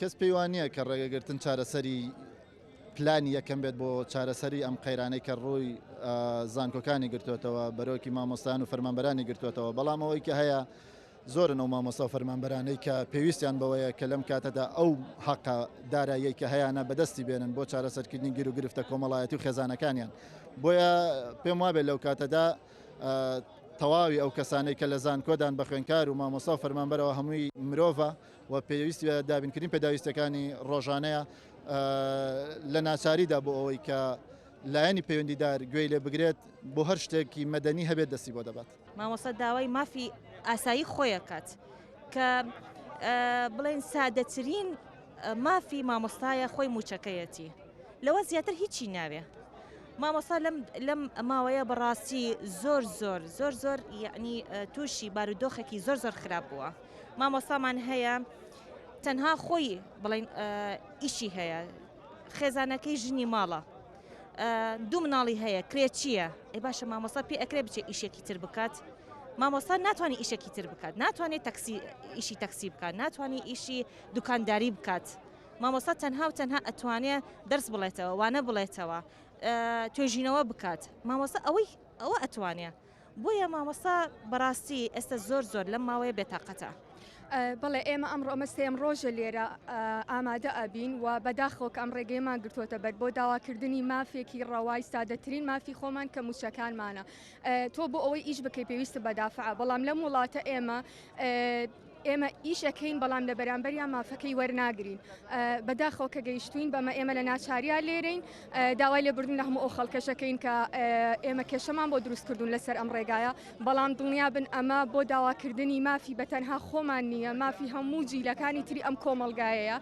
کەس پێی وا نییە کە ڕێگەگرتن چارەسەری پلانی یەکەم بێت بۆ چارەسەری ئەم قەیرانەی کە ڕووی زانکۆکانی گرتوێتەوە، بەرۆکی مامۆستایان و فەرمانبەرانی گرتوێتەوە. بەڵام ئەوەی کە هەیە، زۆرن ئەو مامۆستا و فەرمانبەرانەی کە پێویستیان بەوەیە کە لەم کاتەدا ئەو حەقە داراییەی کە هەیانە بەدەستی بێنن بۆ چارەسەرکردنی گیروگرفتە کۆمەڵایەتی و خێزانەکانیان. بۆیە پێم وابێت لەو کاتەدا تەواوی ئەو کەسانەی کە لە زانکۆدان بە خوێنکار و مامۆستا و فەرمانبەرەوە هەمووی مرۆڤە و پێویستی بە دابینکردنی پێداویستیەکانی ڕۆژانەیە، لە ناچاریدا بۆ ئەوەی کە لایەنی پەیوەندیدار گوێی لێ بگرێت بۆ هەر شتێکی مەدەنی هەبێت دەستی بۆ دەبات. مامۆستا داوای مافی ئاسایی خۆی ئەکات کە بڵێن سادەترین مافی مامۆستایە خۆی موچەکەیەتی، لەوە زیاتر هیچی ناوێ. مامۆستا لەم ماوەیە بەڕاستی زۆر زۆر زۆر زۆر یعنی تووشی بارودۆخێکی زۆر زۆر خراپ بووە. مامۆستامان هەیە تەنها خۆی بڵین ئیشی هەیە، خێزانەکەی ژنی ماڵە، دوو مناڵی هەیە، کرێچییە. ئەی باشە مامۆستا پێ ئەکرێ بچێ ئیشێکی تر بکات؟ مامۆستا ناتوانێت ئیشێکی تر بکات، ناتوانێت تەکسی ئیشی تەکسی بکات، ناتوانێت ئیشی دوکانداری بکات. مامۆستا تەنها و تەنها ئەتوانێ دەرس بڵێتەوە، وانە بڵێتەوە، توێژینەوە بکات. مامۆستا ئەوەی ئەوە ئەتوانێ. بۆیە مامۆستا بەڕاستی ئێستا زۆر زۆر لەم ماوەیە بێتاقەتە. بەڵێ ئێمە ئەمڕۆ ئەمە سێم ڕۆژە لێرە ئامادە ئەبین و بەداخەوە کە ئەم ڕێگەیەمان گرتووەتە بەر بۆ داواکردنی مافێکی ڕەوای سادەترین مافی خۆمان کە مووچەکانمانە. تۆ بۆ ئەوەی ئیش بکەی پێویستە بە دافعە، بەڵام لەم وڵاتە ئێمە ئێمە ئیش ئەکەین بەڵام لە بەرامبەریا مافەکەی وەرناگرین. بەداخەوە کە گەیشتوین بەمە، ئێمە لە ناچاریا لێرەین. داوای لێبوردن لە هەموو ئەو خەڵکەشەکەین کە ئێمە کێشەمان بۆ دروست کردوون لەسەر ئەم ڕێگایە، بەڵام دڵنیابن ئەمە بۆ داواکردنی مافی بە تەنها خۆمان نییە، مافی هەموو جیلەکانی تری ئەم کۆمەڵگایەیە.